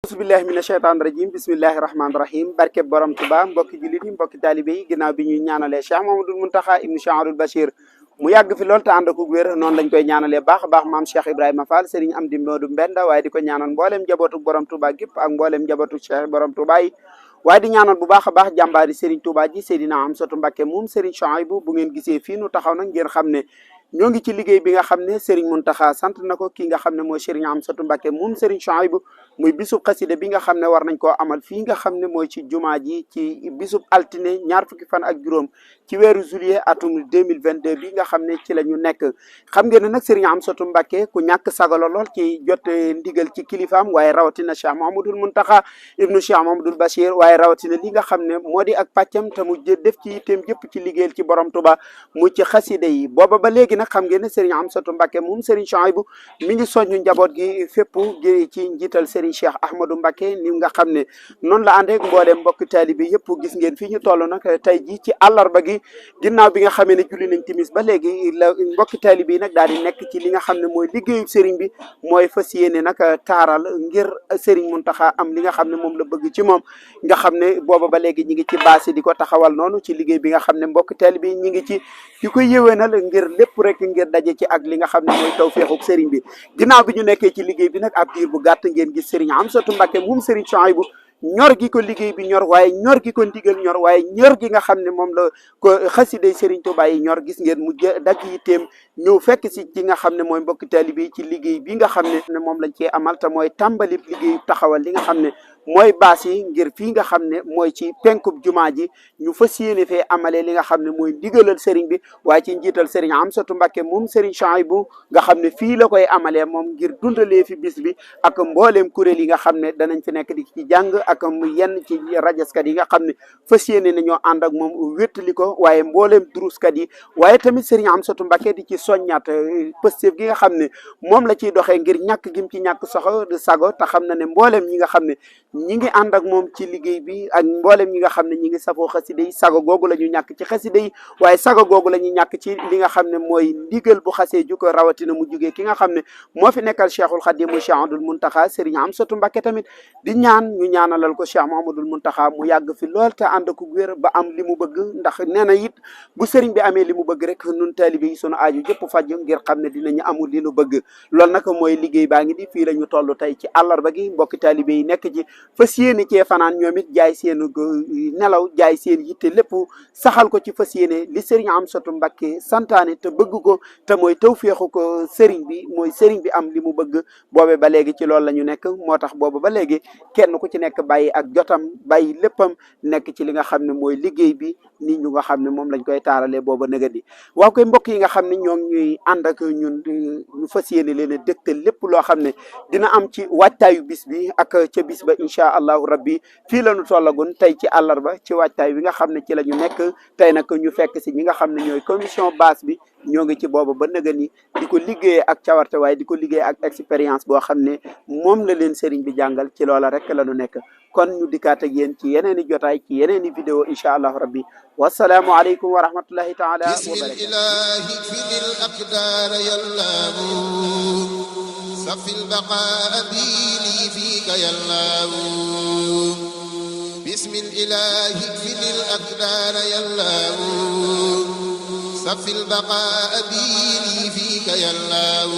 bismillahi mina sheytaan rajim bismillahi rahmaani rahim barke borom Tuba mbokki jullit yi mbokki taalibe yi ginnaaw bi ñuy ñaanalee Cheikh Mamadou Muntaxa ibnu Cheikh Abdoul Bachir mu yàgg fi lool te ànd ak wér noonu lañ koy ñaanalee baax a baax maam Cheikh Ibrahima Fall Serigne Amdi Modou Mbenda waaye di ko ñaanal mbooleem njabootu borom Tuba gépp ak mbooleem njabootu Cheikh borom Tuba yi waaye di ñaanal bu baax a baax jàmbaari Serigne Touba ji Seydina Amsatu Mbakke moom Serigne Chouaïbou bu ngeen gisee fii nu taxaw nag ngeen xam ne ñoo ngi ci liggéey bi nga xam ne Serigne Mountakha sant na ko kii nga xam ne mooy Serigne Amsatu Mbakke moom Serigne Chouaïbou muy bisub xasida bi nga xam ne war nañ koo amal fii nga xam ne mooy ci jumaa ji ci bisub altine ñaar fukki fan ak juróom ci weeru juillet atum 2022 bi nga xam ne ci la ñu nekk xam ngeen ne nag Serigne Amsatu Mbakke ku ñàkk sagalo lool ci jot ndigal ci kilifaam waaye rawatina Cheikh Mahamadul Mountakha ibnu Cheikh Mahamadul Bachir waaye rawatina li nga xam ne moo di ak pàccam te mu def ci yitteem yëpp ci liggéeyal ci borom Tuba mu ci xasida yi booba ba léegi nag xam ngeen ne Serigne Amsatu Mbakke moom Serigne Chouaïbou mi ngi soññu njaboot gi fépp ci njiital Serigne Cheikh Ahmadou Mbakke ni nga xam ne noonu la ànd ak mbooleem mbokk taalibe yëpp gis ngeen fii ñu toll nag tey ji ci àllarba gi ginnaaw bi nga xamee ne julli nañ timis ba léegi la mbokki taalibe yi nag daal di nekk ci li nga xam ne mooy liggéeyu Serigne bi mooy fas yéene nag taaral ngir Serigne Mountakha am li nga xam ne moom la bëgg ci moom nga xam ne booba ba léegi ñi ngi ci baasi di ko taxawal noonu ci liggéey bi nga xam ne mbokk taalibe yi ñi ngi ci di ko yéwénal ngir lépp rek ngir daje ci ak li nga xam ne mooy tawfeexu Serigne bi ginnaaw bi ñu nekkee ci liggéey bi nag ab diir bu gàtt ngeen gis Serigne Amsatu Mbakke moom Serigne Chouaïbou ñor gi ko liggéey bi ñor waaye ñor gi ko ndigal ñor waaye ñor gi nga xam ne moom la ko xasiday Serigne Touba yi ñor gis ngeen mu dagg yitteem ñëw fekk si ci nga xam ne mooy mbokki taalibe yi ci liggéey bi nga xam ne moom lañ cee amal te mooy tàmbali liggéey taxawal li nga xam ne mooy baas yi ngir fii nga xam ne mooy ci penkub jumaa ji ñu fas yéene fee amalee li nga xam ne mooy ndigalal Serigne bi waaye ci njiital Serigne Amsatu Mbakke moom Serigne Chouaïbou nga xam ne fii la koy amalee moom ngir dundalee fi bis bi ak mbooleem kuréel yi nga xam ne danañ fi nekk di ci jàng ak yenn ci rajaskat yi nga xam ne fas yéene nañoo ànd ak moom wéttali ko waaye mbooleem duruskat yi waaye tamit Serigne Amsatu Mbakke di ci soññaat pëstef gi nga xam ne moom la ciy doxee ngir ñàkk gim ci ñàkk sago te xam na ne mbooleem ñi nga xam ne ñi ngi ànd ak moom ci liggéey bi ak mboolem ñi nga xam ne ñi ngi safoo xasida yi sago googu la ñu ñàkk ci xasida yi waaye sago googu la ñu ñàkk ci li nga xam ne mooy ndigal bu xasee ju ko rawatina mu jugee ki nga xam ne moo fi nekkal Cheikhul Khadim mu Cheikh Abdoul Mountakha Serigne Amsatu Mbakke tamit di ñaan ñu ñaanalal ko Cheikh Mahamadul Mountakha mu yàgg fi lool te ànd ak wér ba am li mu bëgg ndax nee na it bu Serigne bi amee li mu bëgg rek nun taalibe yi sunu aaju jëpp faj ngir xam ne dinañu amul li nu bëgg loolu nag mooy liggéey baa ngi di fii la ñu toll tey ci àllarba gi mbokki taalibe yi nekk ci fas yéene cee fanaan ñoom it jaay seen nelaw jaay seen yitte lépp saxal ko ci fas yéene li Serigne Amsatu Mbakke santaane te bëgg ko te mooy tawféexu ko Serigne bi mooy Serigne bi am li mu bëgg boobe ba léegi ci loolu la ñu nekk moo tax boobu ba léegi kenn ku ci nekk bàyyi ak jotam bàyyi léppam nekk ci li nga xam ne mooy liggéey bi nit ñu nga xam ne moom lañ koy taaralee booba nëga di waaw koy mbokk yi nga xam ne ñoo ñuy ànd ak ñun ñu fas yéene leen a dégtal lépp loo xam ne dina am ci waajtaayu bis bi ak ca bis ba incha allahu rabbi fii la ñu tollagun tey ci àllarba ci waajtaay bi nga xam ne ci la ñu nekk tey nag ñu fekk si ñi nga xam ne ñooy commission base bi ñoo ngi ci booba ba nëga ni di ko liggéeyee ak cawarte waaye di ko liggéey ak expérience boo xam ne moom la leen Serigne bi jàngal ci loola rek la ñu nekk kon ñu dikkaat ak yéen ci yeneen i jotaay ci yeneen i vidéo incha allahu rabbi wasalaamu aleykum wa rahmatullahi taala wa صف البقاء بيني فيك يا الله بسم الإله اكفل الأقدار يا الله صف البقاء بيني فيك يا الله